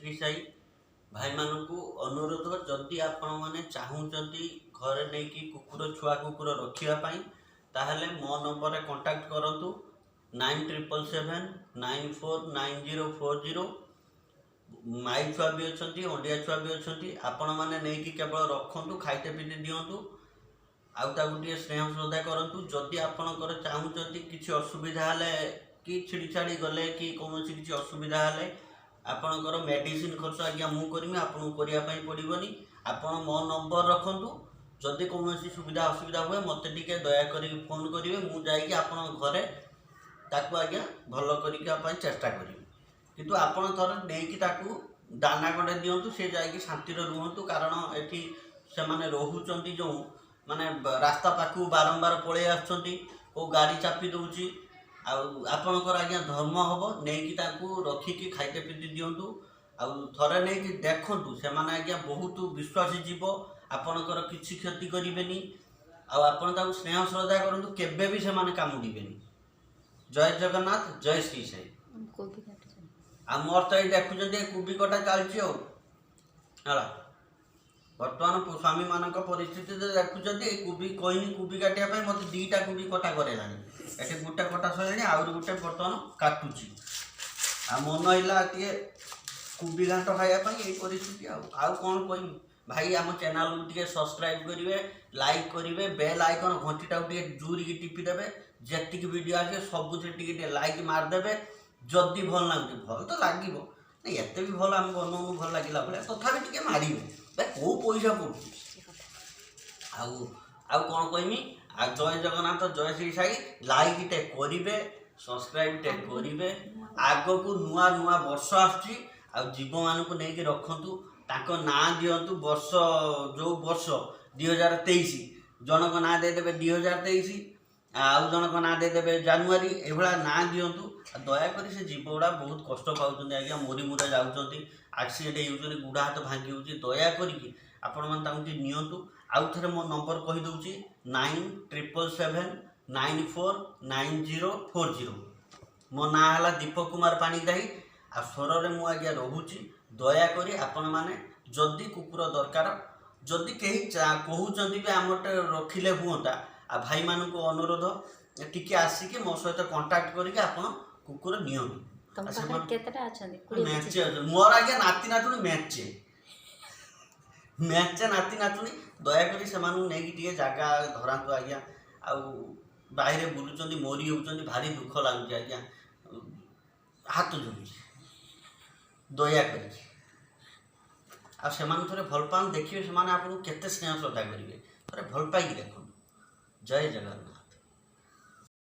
ଶ୍ରୀ ସାଇ। ଭାଇମାନଙ୍କୁ ଅନୁରୋଧ, ଯଦି ଆପଣମାନେ ଚାହୁଁଛନ୍ତି ଘରେ ନେଇକି କୁକୁର, ଛୁଆ କୁକୁର ରଖିବା ପାଇଁ, ତାହେଲେ ମୋ ନମ୍ବରରେ କଣ୍ଟାକ୍ଟ କରନ୍ତୁ, 9777949040। ମାଇ ଛୁଆ ବି ଅଛନ୍ତି, ଅଣ୍ଡିଆ ଛୁଆ ବି ଅଛନ୍ତି। ଆପଣମାନେ ନେଇକି କେବଳ ରଖନ୍ତୁ, ଖାଇତେ ପିଇତେ ଦିଅନ୍ତୁ ଆଉ ତାକୁ ଟିକେ ସ୍ନେହ ଶ୍ରଦ୍ଧା କରନ୍ତୁ। ଯଦି ଆପଣଙ୍କର ଚାହୁଁଛନ୍ତି, କିଛି ଅସୁବିଧା ହେଲେ କି ଛିଡ଼ି ଛାଡ଼ି ଗଲେ କି କୌଣସି କିଛି ଅସୁବିଧା ହେଲେ, ଆପଣଙ୍କର ମେଡ଼ିସିନ ଖର୍ଚ୍ଚ ଆଜ୍ଞା ମୁଁ କରିବି, ଆପଣଙ୍କୁ କରିବା ପାଇଁ ପଡ଼ିବନି। ଆପଣ ମୋ ନମ୍ବର ରଖନ୍ତୁ। ଯଦି କୌଣସି ସୁବିଧା ଅସୁବିଧା ହୁଏ, ମୋତେ ଟିକେ ଦୟାକରି ଫୋନ୍ କରିବେ। ମୁଁ ଯାଇକି ଆପଣଙ୍କ ଘରେ ତାକୁ ଆଜ୍ଞା ଭଲ କରିକି ପାଇଁ ଚେଷ୍ଟା କରିବି। କିନ୍ତୁ ଆପଣ ଥରେ ନେଇକି ତାକୁ ଦାନା ଗଣ୍ଡେ ଦିଅନ୍ତୁ, ସେ ଯାଇକି ଶାନ୍ତିରେ ରୁହନ୍ତୁ। କାରଣ ଏଠି ସେମାନେ ରହୁଛନ୍ତି ଯେଉଁ ମାନେ ରାସ୍ତା ପାଖକୁ ବାରମ୍ବାର ପଳେଇ ଆସୁଛନ୍ତି, କେଉଁ ଗାଡ଼ି ଚାପି ଦେଉଛି। ଆଉ ଆପଣଙ୍କର ଆଜ୍ଞା ଧର୍ମ ହେବ, ନେଇକି ତାକୁ ରଖିକି ଖାଇତେ ପିଇତେ ଦିଅନ୍ତୁ ଆଉ ଥରେ ନେଇକି ଦେଖନ୍ତୁ। ସେମାନେ ଆଜ୍ଞା ବହୁତ ବିଶ୍ୱାସୀ ଜୀବ, ଆପଣଙ୍କର କିଛି କ୍ଷତି କରିବେନି। ଆଉ ଆପଣ ତାକୁ ସ୍ନେହ ଶ୍ରଦ୍ଧା କରନ୍ତୁ, କେବେ ବି ସେମାନେ କାମୁଡ଼ିବେନି। ଜୟ ଜଗନ୍ନାଥ, ଜୟ ଶ୍ରୀ ସାଇ। କୋବି କାଟୁଛନ୍ତି। ଆଉ ମୋର ତ ଏଇ ଦେଖୁଛନ୍ତି, ଏ କୋବି କଟା ଚାଲିଛି ଆଉ ହେଲା। ବର୍ତ୍ତମାନ ସ୍ୱାମୀମାନଙ୍କ ପରିସ୍ଥିତି ତ ଦେଖୁଛନ୍ତି। ଏଇ କୋବି କହିନି କୋବି କାଟିବା ପାଇଁ, ମୋତେ ଦୁଇଟା କୋବି କଟା କରେଇଲାଣି। ଏଠି ଗୋଟେ କଟା ସରିଲାଣି, ଆହୁରି ଗୋଟେ ବର୍ତ୍ତମାନ କାଟୁଛି। ଆଉ ମନ ହେଲା ଟିକେ କୋବି ଘାଣ୍ଟ ଖାଇବା ପାଇଁ। ଏଇ ପରିସ୍ଥିତି ଆଉ ଆଉ କ'ଣ କହିବି ଭାଇ? ଆମ ଚ୍ୟାନେଲକୁ ଟିକେ ସବସ୍କ୍ରାଇବ୍ କରିବେ, ଲାଇକ୍ କରିବେ, ବେଲ୍ ଆଇକନ୍ ଘଣ୍ଟିଟାକୁ ଟିକେ ଜୋରିକି ଟିପି ଦେବେ। ଯେତିକି ଭିଡ଼ିଓ ଆସିବେ, ସବୁଥିରେ ଟିକେ ଟିକେ ଲାଇକ୍ ମାରିଦେବେ ଯଦି ଭଲ ଲାଗୁଛି। ଭଲ ତ ଲାଗିବ ନାଇଁ, ଏତେ ବି ଭଲ ଆମେ ବନଉନୁ ଭଲ ଲାଗିଲା ଭଳିଆ, ତଥାପି ଟିକେ ମାରିବେ ଭାଇ। କେଉଁ ପଇସା ପଡ଼ୁଛି? ଆଉ ଆଉ କ'ଣ କହିମି? ଆଉ ଜୟ ଜଗନ୍ନାଥ, ଜୟ ଶ୍ରୀ ସାଇ। ଲାଇକ୍ଟେ କରିବେ, ସବସ୍କ୍ରାଇବ୍ଟେ କରିବେ। ଆଗକୁ ନୂଆ ନୂଆ ବର୍ଷ ଆସୁଛି ଆଉ ଜୀବମାନଙ୍କୁ ନେଇକି ରଖନ୍ତୁ, ତାଙ୍କ ନାଁ ଦିଅନ୍ତୁ। ବର୍ଷ ଯେଉଁ ବର୍ଷ 2023, ଜଣଙ୍କ ନାଁ ଦେଇଦେବେ 2023, ଆଉ ଜଣଙ୍କ ନାଁ ଦେଇଦେବେ ଜାନୁଆରୀ, ଏଇଭଳିଆ ନାଁ ଦିଅନ୍ତୁ। ଆଉ ଦୟାକରି ସେ ଜୀବ ଗୁଡ଼ା ବହୁତ କଷ୍ଟ ପାଉଛନ୍ତି ଆଜ୍ଞା, ମରି ମୁରା ଯାଉଛନ୍ତି, ଆକ୍ସିଡେଣ୍ଟ ହେଇଯାଉଛନ୍ତି, ଗୁଡ଼ ହାତ ଭାଙ୍ଗି ହେଉଛି। ଦୟା କରିକି ଆପଣମାନେ ତାଙ୍କୁ ଟିକେ ନିଅନ୍ତୁ। ଆଉ ଥରେ ମୋ ନମ୍ବର କହିଦେଉଛି, 9777949040। ମୋ ନାଁ ହେଲା ଦୀପକ କୁମାର ପାଣିଗ୍ରାହୀ ଆଉ ସ୍ୱରରେ ମୁଁ ଆଜ୍ଞା ରହୁଛି। ଦୟାକରି ଆପଣମାନେ ଯଦି କୁକୁର ଦରକାର, ଯଦି କେହି କହୁଛନ୍ତି ବି ଆମଟେ ରଖିଲେ ହୁଅନ୍ତା, ଆଉ ଭାଇମାନଙ୍କୁ ଅନୁରୋଧ, ଟିକେ ଆସିକି ମୋ ସହିତ କଣ୍ଟାକ୍ଟ କରିକି ଆପଣ କୁକୁର ନିଅନ୍ତୁ। ତମ ଆଉ ପାଖରେ କେତେଟା ଅଛନ୍ତି? 20 ମେଞ୍ଚେ 25? ଅଛନ୍ତି ମୋର ଆଜ୍ଞା, ନାତି ନାତୁଣୀ ମେଞ୍ଚେ ମେଞ୍ଚେ ନାତି ନାତୁଣୀ। ଦୟାକରି ସେମାନଙ୍କୁ ନେଇକି ଟିକେ ଜାଗା ଧରାନ୍ତୁ ଆଜ୍ଞା। ଆଉ ବାহিରେ ବୁଲୁଛନ୍ତି, ମରି ହେଉଛନ୍ତି, ଭାରି ଦୁଃଖ ଲାଗୁଛି ଆଜ୍ଞା। ହାତ ଯୋଡ଼ୁଛି ଦୟା କରିକି। ଆଉ ସେମାନଙ୍କୁ ଥରେ ଭଲ ପାଆନ୍ତୁ, ଦେଖିବେ ସେମାନେ ଆପଣଙ୍କୁ କେତେ ସ୍ନେହ ଶ୍ରଦ୍ଧା କରିବେ। ଥରେ ଭଲ ପାଇକି ଦେଖନ୍ତୁ। ଜୟ ଜଗନ୍ନାଥ।